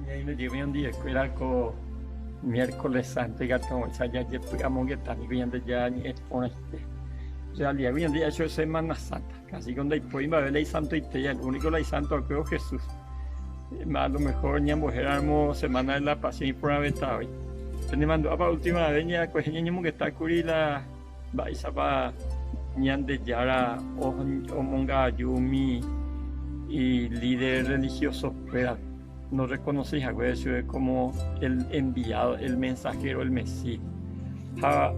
Ñaime jey ñandivekuéra ko miércoles santo ikatuhag̃uáicha jajepy'amongetámi ko Ñandejára ñe'ẽ porãite. Realidad gui ñande ja'echo Semana Santa, casi ko ndaipóri mba'eve la isantoite, el único la isanto va'ekue Jesús. A lo mejor ñambohéramo Semana de la Pasión iporãvéta voi. Penemandu'ápa última vez ñakuehe ñañemongeta kuri la Mba'éichapa Ñandejára omongavaju umi ilíder rrelihiosokuérape norrekonoséi haguére chupe kómo el enviádo, el mensahéro, el Mesías? Ha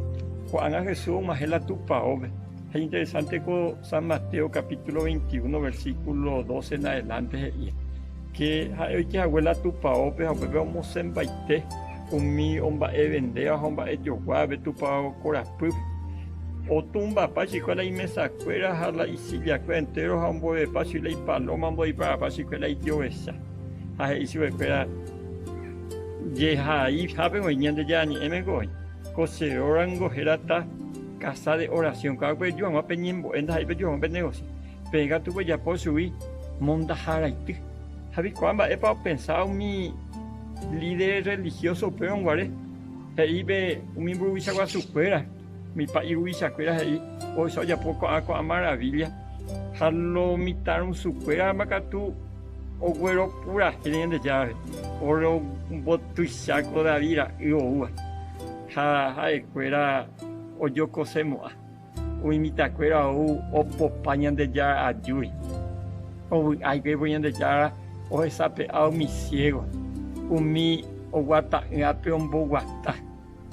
ko'ág̃a Jesús og̃uahẽ la tupaópe. Ha iñinteresánte ko San Mateo kapítulo 21 versíkulo 12 en adelánte he'i ke ha'e oike hague la tupaópe ha upépe omosẽmbaite Umi omba'evendéva ha omba'ejoguáva pe tupao korapýpe, otumbapa chikuái la imesakuéra ha la isillakuéra entéro ha ombovepa chugui la ipalóma, ombo'iparapa chikuái la ijovecha. Ha he'i chupekuéra, Jehaihápe oĩ Ñandejára Ñe'ẽme ko oĩ, ko che rógango hérata casa de oración, kóva peju hag̃ua peñembo'e ndaha'éi peju hag̃ua penegosia. Peẽ katu pejapo chugui mondaharaity. Ha pikuaa mba'épa opensa umi líder rrelihióso upérõ guare, he'i pe umi mburuvicha guasukuéra, umi pa'i ruvichakuéra he'i ohecha ojapo ko'ã ko'ã maravílla, ha lo mitãrusukuérama katu ogueropurahéi Ñandejárape, orombotuicha ko David ra'y oúva, ha ha'ekuéra ojokosemo'ã. Umi mitãkuéra ou opopa Ñandejára ajúri. Ovy'a hikuái Ñandejára ohesape'a umi siégo, umi oguata'ỹvape omboguata,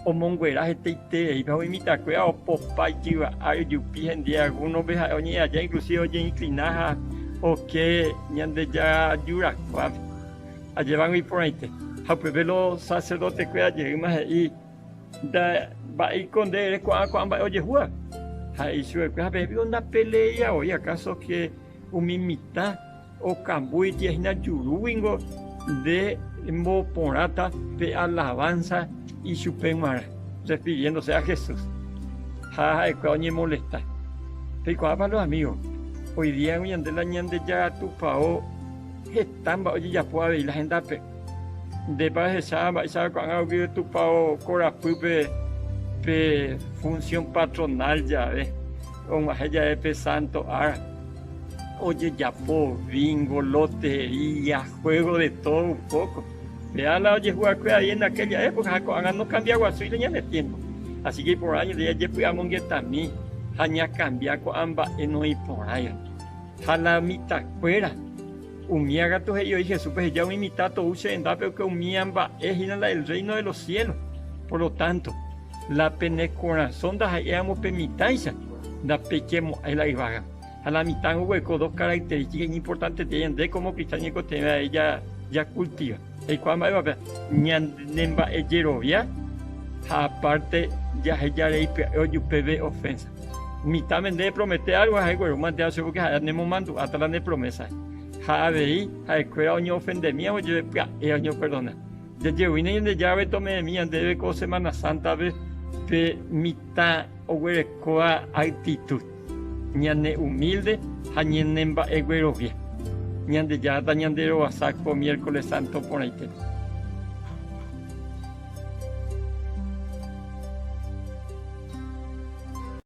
omonguera hetaitereípe ha umi mitãkuéra opopa ijyva ári ojupi hendive algúnope ha'e oñe'ẽ aja inclusive oñeinklina ha oke Ñandejára ajurakuápe. Ajévango iporãite. Ha upépe los saserdotekuéra jeýma he'i. Nda mba'éiko nde ere ko'ã ko'ã mba'e ojehúva? Ha he'i chupekuéra, ha peẽ piko ndapeleéi voi akáso ke umi mitã okambúiti hína jurúguingo nde emboporãta pe alavanza ichupe g̃uarã, refiriéndose a Jesús. Ha ha'ekuéra oñemolesta. Peikuaápa los amigos, hoy día ñande la Ñandejára Tupao heta mba'e ojejapo avei la hendápe. Ndépa rehecha mba'éichapa ko'ág̃a rupi tupao korapýpe pe función patronal jave, og̃uahẽ jave pe santo ára, ojejapo bingo, lotería, juego de todo un poco. Péva la ojehu'akue avei en aquella época ha ko'ág̃a nokambiaguasúi la ñane tiempo. Así que iporã ñande jajepy'amongetami ha ñakambia ko'ã mba'e noĩporãiva. Ha la mitãkuéra. Umía katu he'i oĩ Jesúspe, Heja umi mitã tou che rendápe oke umía mba'e hína la el Reino de los cielos. Por lo tanto, la pene korasõ ndaha'éiramo pe mitãicha, ndapeikemo'ãi la yvágape. Ha la mitã oguereko dos características iñimportantetéva ñande como cristiano ñaikotevẽ avei jakultiva. Jaikuaa mba'épa péva? Ñanemba'ejerovia ha aparte jahejarei pya'e ojupeve ofensa. Mitãme nde epromete álgo ha eguerúmante chupe pórke ha'e nemomandu'áta la ne promésa. Ha avei ha'ekuéra oñeofendemíva jepe pya'e oñoperdona. Jajeguíne Ñandejárape tome'ẽmi ñandéve ko Semana Sántape pe mitã oguerekóva actitud, ñane humilde ha ñanemba'eguerovia. Ñandejára tañanderovasa ko miércoles santo porãitépe.